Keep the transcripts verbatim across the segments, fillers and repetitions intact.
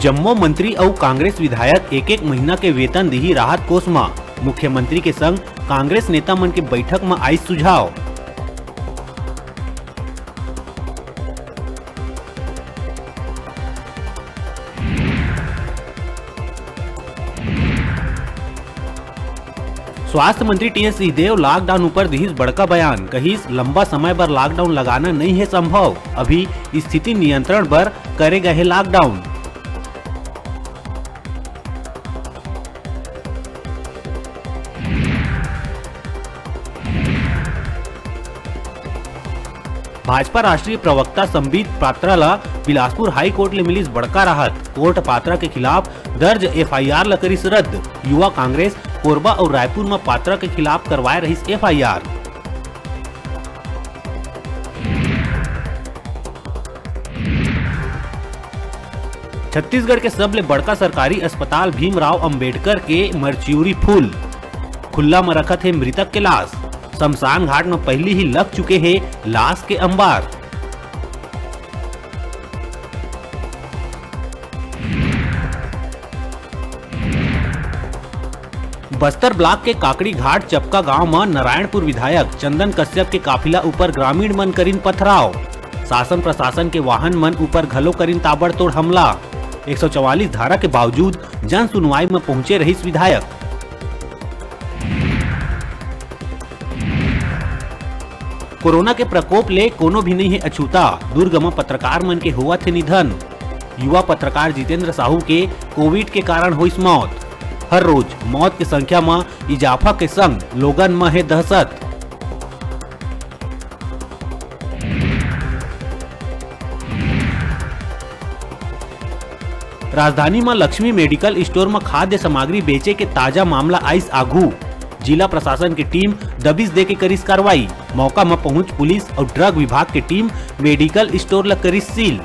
जम्मो मंत्री अउ कांग्रेस विधायक एक-एक महीना के वेतन दिही राहत कोष म। मुख्यमंत्री के संग कांग्रेस नेता मन के बैठक म आइस सुझाव। स्वास्थ्य मंत्री टीएस सिंहदेव लॉकडाउन ऊपर दिहिस बड़का बयान, कहिस, लंबा समय बर लॉकडाउन लगाना नइ हे संभव, अभी स्थिति नियंत्रण बर करे गए हे लॉकडाउन। भाजपा राष्ट्रीय प्रवक्ता संबित पात्रा ला बिलासपुर हाई कोर्ट ले मिलिस बड़का राहत। कोर्ट पात्रा के खिलाफ दर्ज एफआईआर ला करिस रद्द। युवा कांग्रेस कोरबा अउ रायपुर म पात्रा के खिलाफ करवाए रहिस एफआईआर। छत्तीसगढ़ के सबले बड़का सरकारी अस्पताल भीमराव अंबेडकर के मरचियूरी फूल, खुल्ला म रखत हे मृतक के लाश। शमशान घाट म पहिली ही लग चुके हे लाश के अंबार। बस्तर ब्लॉक के काकड़ी घाट चपका गांव म नारायणपुर विधायक चंदन कश्यप के काफिला ऊपर ग्रामीण मन करिन पथराव। शासन प्रशासन के वाहन मन ऊपर घलो करिन ताबड़तोड़ हमला। एक सौ चवालीस धारा के बावजूद जन सुनवाई म पहुंचे रहिस विधायक। कोरोना के प्रकोप ले कोनो भी नइ हे अछूता। दुर्ग म पत्रकार मन के होवत हे निधन। युवा पत्रकार जितेंद्र साहू के कोविड के कारण होइस मौत। हर रोज मौत के संख्या म इजाफा के संग लोगन म हे दहशत। राजधानी म लक्ष्मी मेडिकल स्टोर म खाद्य सामग्री बेचे के ताजा मामला आइस आघू। जिला प्रशासन के टीम दबिश दे के करिस कार्रवाई। मौका म पहुंच पुलिस अउ ड्रग विभाग के टीम मेडिकल स्टोर ल करिस सील।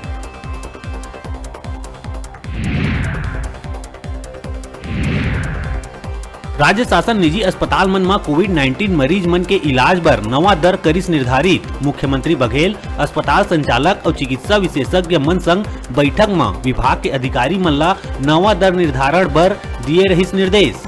राज्य शासन निजी अस्पताल मन म कोविड नाइंटीन मरीज मन के इलाज बर नवा दर करिस निर्धारित। मुख्यमंत्री बघेल अस्पताल संचालक अउ चिकित्सा विशेषज्ञ मन संग बैठक म विभाग के अधिकारी मन ला नवा दर निर्धारण बर दिए रहिस निर्देश।